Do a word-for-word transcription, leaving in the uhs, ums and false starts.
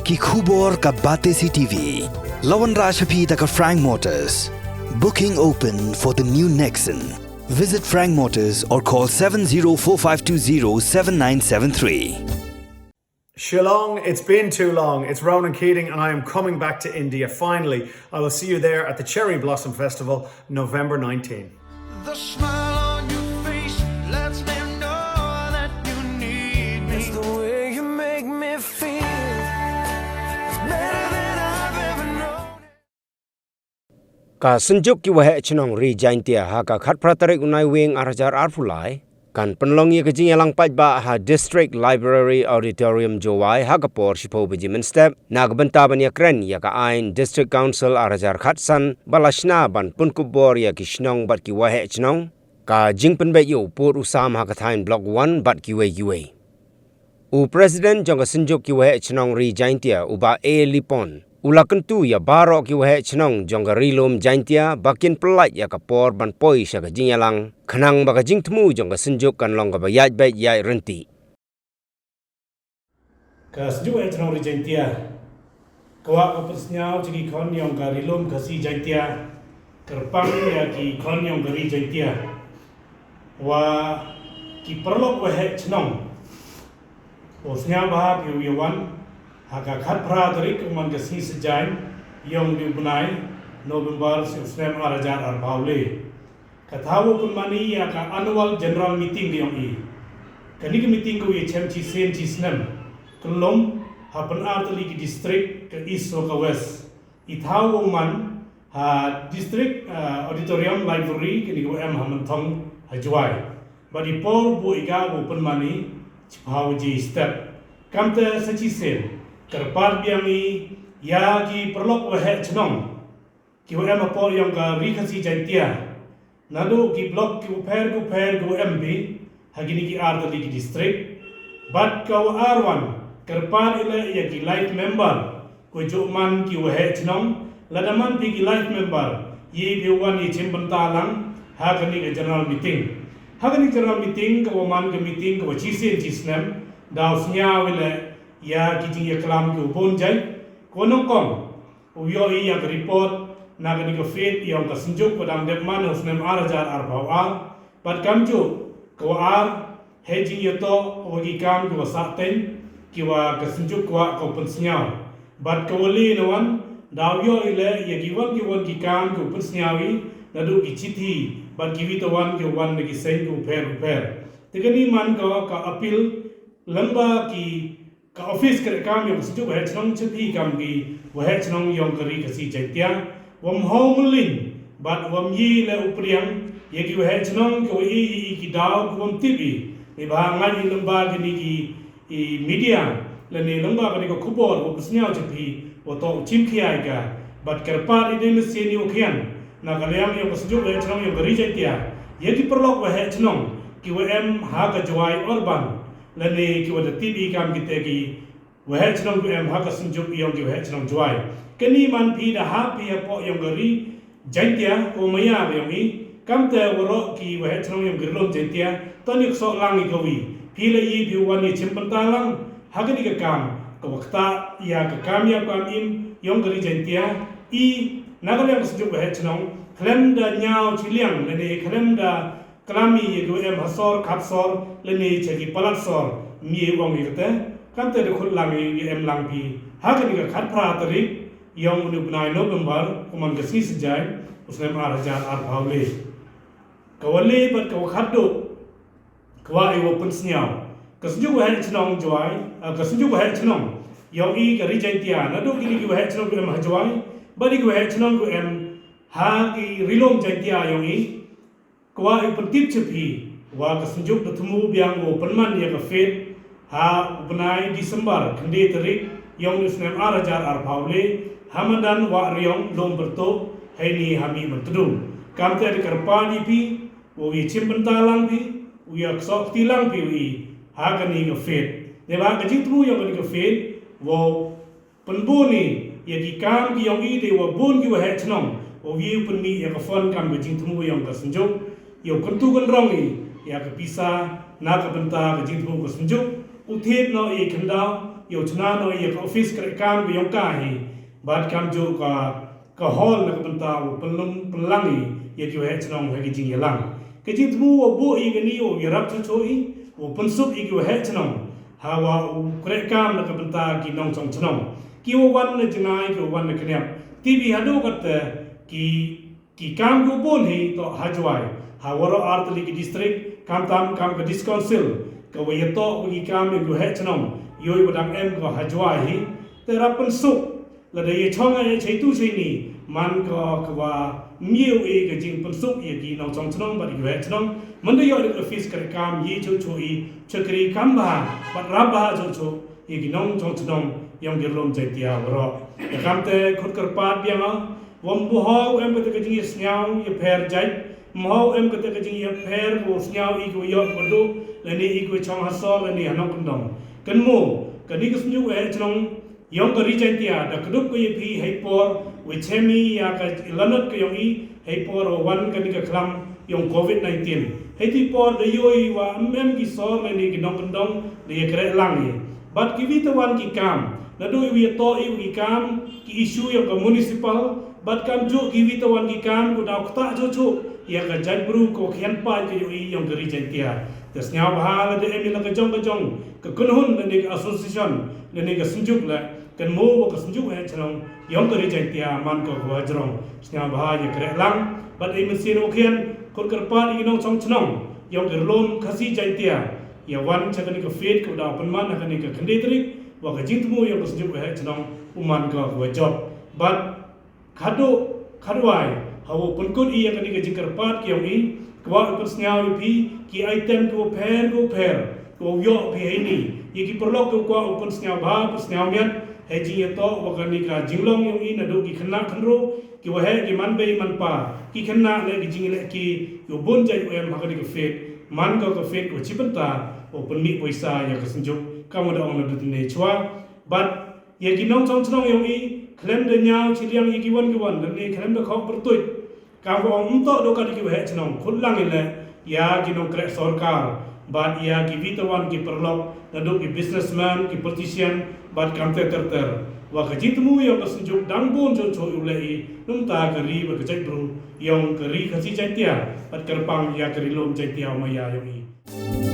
Ki khubor ka Batesi TV. La wanrah sha phi da ka Frank Motors. Booking open for the new Nexon. Visit Frank Motors or call seven zero four five two zero seven nine seven three. Shillong, it's been too long. It's Ronan Keating, and I am coming back to India finally. I will see you there at the Cherry Blossom Festival, November nineteenth. The smile on your face lets me know that you need me. It's the way you make me feel. It's better than I've ever known. Ka Synjuk ki Waheh Chnong Ri Jaintia ha ka khatphra tarik u Naiwieng ar hajar arphew lai kan pynlong ïa ka jingïalang paidbah ha District Library Auditorium, Jowai ha ka por shiphew baje mynstep na ka bynta ban ïakren ïa ka aiñ District Council ar hajar khatsan ba la shna ban pynkup bor ïa ki shnong bad ki waheh chnong, ka jingpynbeit ïa u pud u sam ha ka thaiñ Block One bad kiwei kiwei. U President jong ka Synjuk ki Waheh Chnong Ri Jaintia, u Bah A Lipon, u la kyntu ïa baroh ki waheh chnong jong ka Ri Lum Jaintia ba kin pyllait ïa ka por ban poi sha ka jingïalang, khnang ba ka jingthmu jong ka Synjuk kan long kaba ïaid beit ïaid ryntih. Ka Synjuk Waheh Chnong Ri Jaintia ka kwah ka pynsngew sha ki khon jong ka Ri Lum Khasi Jaintia, kyrpang ïa ki khon jong ka Ri Jaintia, wa ki paralok waheh chnong, u sngewbha phi ïa wan ha ka khatphra tarik, u man ka sngi Saitjaiñ, jong une u bnai November, snem ar hajar arphew lai. Ka thaw u pynmane ïa ka Annual General Meeting ka jong i. Kane ka meeting ka ïa chem shisien shisnem, kyllum ha pyn-ar tylli ki district ka East bad ka West. I thaw u man ha District, eh, Auditorium Library, kane ka em ha Mynthong ha Jowai. Bad i por buh ïa ka u pynmane shiphew baje step. Kumta sa shisien kyrpad biang i ïa ki paralok waheh chnong kiwa em hapoh jong ka Ri Khasi Jaintia, naduh ki block kiwa pher kiwa pher kiwa em phi ha kine ki ar tylli ki district. Bad kawa ar wan, kyrpad i leh ïa ki life member, ko jooh man ki waheh chnong. Lada man phi ki life member, ïa phi wan ïa chimbynta lang ha kane ka general meeting. Ha kane ka general meeting kawa man ka meeting kawa shisien shisnem, daw sngew i leh ïa ki jingïaklam kiwa bun jait, ko nyngkong u ïoh i ïa ka report na kane ka fete jong ka Synjuk wa dang dep man ha u snem ar hajar arphew ar. Bad kamjooh kawa ar, hei jingïatoh wa ki kam kiwa sahteng kiwa ka Synjuk kwah ka pynsngew. Bad kawa lai na wan, daw ïoh i leh ïa ki wan ki wan ki kam kiwa pynsngew i naduh ki chithi bad kiwi tawan kiwa wan na ki seng kiwa pher kiwa pher. Te kane man ka, ka appeal lyngba ki ka office kreh kam jong ka Synjuk Waheh Chnong sha phi kam ki waheh chnong jong ka Ri Khasi Jaintia, wam hau mylliñ bad wam ïeh leh u pdiang ïa ki waheh chnong kiwa ïeh ïa i ki daw kiwam tip i. Neibhah ngait i lyngba kine ki, i media lane lyngba kane ka khubor wa pynsngew sha phi, wa toh u chim khia ïa ka. Bad kyrpad i dei mynsiem i wa khian na ka liang jong ka Synjuk Waheh Chnong jong ka Ri Jaintia ïa ki paralok waheh chnong kiwa em ha ka Jowai Urban, lane kiwa da tip i kam kita ki waheh chnong kiwa em ha ka Synjuk jong ki waheh chnong Jowai. Kane man phi da hap phi hapoh jong ka Ri Jaintia kawa maya ka jong i. Kamta waroh ki waheh chnong jong ka Ri Lum Jaintia, to ngin ïaksoh lang ïa kawi. Phi la ïeh phi wan ïa chimbynta lang ha kane ka kam kawa ktah ïa ka kam ïap kam im jong ka Ri Jaintia. I na ka liang ka Synjuk Waheh Chnong, khlem da ñiaw chiliang lane khlem da klam i ïa kiwa em ha sor khap sor lane cha ki palat sor, ym ïeh ong ïa kata. Kamta da khut lang i ïa em lang phi ha kane ka khatphra tarik jong une u bnai November, ko man ka sngi Saitjaiñ, u snem ar hajar arphew lai. Kawa lai bad kawa khatduh, kwah i wa pynsngew, ka Synjuk Waheh Chnong Jowai, ah, ka Synjuk Waheh Chnong jong i ka Ri Jaintia, naduh kine ki waheh chnong kiwa em ha Jowai bad i ki waheh chnong kiwa em ha ki Ri Lum Jaintia jong i, kwah i pyntip sha phi wa ka Synjuk da thmu biang wow pynman ïa ka fete ha u bnai December, khyndai tarik jong une u snem ar hajar arphew lai, ha madan Wah Riong, Lum Pyrtuh, heini ha Mihmyntdu. Kamta da kyrpad ïa phi wow ïa chimbynta lang phi, u ïa ksoh kti lang phi u i ha kane ka fete. Neibhah ka jingthmu jong kane ka fete wow pynbun i ïa ki kam ki jong i, dei wa bun ki waheh chnong wow ïa pynmih ïa ka fund kam ka jingthmu jong ka Synjuk, ïa u kyntu kynrong i ïa ka pisa na ka bynta ka jingthmu ka Synjuk, u thied noh ïa i khyndaw, ïa u chna noh ïa ka office kreh kam ka ïong ka hi. Bad kam ju ka ka hall na ka bynta u pynlong pynlang ïa ki waheh chnong ha ki jingïalang. Ka jingthmu wa buh ïa kani u ïarap chuh chuh i u pynsuk ïa ki waheh chnong ha wa u kreh kam na ka bynta ki nongchong chnong, ki wa wan na jngai, ki wa wan na kniap. Te bad haduh katta ki ki kam ki wa bun hi toh ha Jowai, ha waroh artylli ki district, khamtam kam ka district council ka wa ïatoh wa ki kam ïa ki waheh chnong, ïoh wa dang em ka ha Jowai hi. Te rap pynsuk lada ïa chong ïa chaitu chaini, man ka ka wa miew i ka jingpynsuk ïa ki nongchong chnong bad ïa ki waheh chnong. Mynta ïoh da ka office kreh kam ïa chuh chuh i chakri kam bha bad rap bha chuh chuh ïa ki nongchong chnong ïong ki lum Jaiñtia waroh. Ïa kamte khut kyrpad biang, wam buhau em kata ka jingïasngew ïapher jait, mhau em kata ka jingïapher ko sngew i ko ïoh ko duh, lane i ko chong ha sor lane ha nongkyndong. Kynmaw kani ka synjuk waheh chnong ïong ka ri Jaiñtia da kdup ka ïa phi hei por wa chemi ïa ka lanot ka ïong i hei por wa wan kani ka khlam ïong covid nineteen. Hei ti por da ïoh i wa em em ki sor lane ki nongkyndong da ïa kreh lang i. Bad ki wi tawan ki kam naduh i wi ïatoh i wi ki kam ki issue ïong ka municipal, bad kam ju ki wi tawan ki kam ku daw ktah chuh chuh ïa ka jaitbru ko khian paid ka ïong i ïong ka ri Jaiñtia. Te sngew bha lada em i la ka jong ka jong ka kynhun lane ka association lane ka synjuk la kynmaw wa ka synjuk waheh chnong ïong ka ri Jaiñtia man ka wa jrong. Sngew bha ïa kreh lang bad i mynsiem u khian khut kyrpad i nongchong chnong ïong ka lum Khasi Jaiñtia ïa wan cha kani ka field ka daw pynman ha kani ka khyndai tarik wa ka jingthmu ïong ka synjuk waheh chnong u man ka wa jop. Bad khadduh khadwai ha wa pynkut i ïa kani ka jingkyrpad ki ïong i, kwah u pynsngew ïa phi ki item ki wa pher ki wa pher ki wa ïoh phi heini. Ïa ki paralok ki wa kwah u pynsngew bha pynsngew miat hei jingïatoh wa kani ka jinglong ïong i naduh ki khynnah khynraw, ki waheh ki man bei man pa, ki khynnah leh ki jingleh ki, ki wa bun jait u em ha kani ka field. Man ka ka field wa chi bynta wa pynmih poisa ïa ka synjuk kam wa da ong naduh tynne chwa. Bad ïa ki nongchong chnong ïong i khlem da ñiaw chiliang ïa ki wan ki wan lane khlem da khok pyrtuit. Kam wa ong ym toh doh kat ïa ki waheh chnong, khut lang i leh ïa ki nongkreh sorkar bad ïa ki wi tawan ki paralok naduh ki businessman, ki politician bad kamte ter ter. Wa ka jingthmu ïong ka synjuk dang bun chuh chuh u leh i namar ka ri bad ka jaitbru ïong ka ri Khasi Jaiñtia bad kyrpang ïa ka ri lum Jaiñtia u maya ïong i.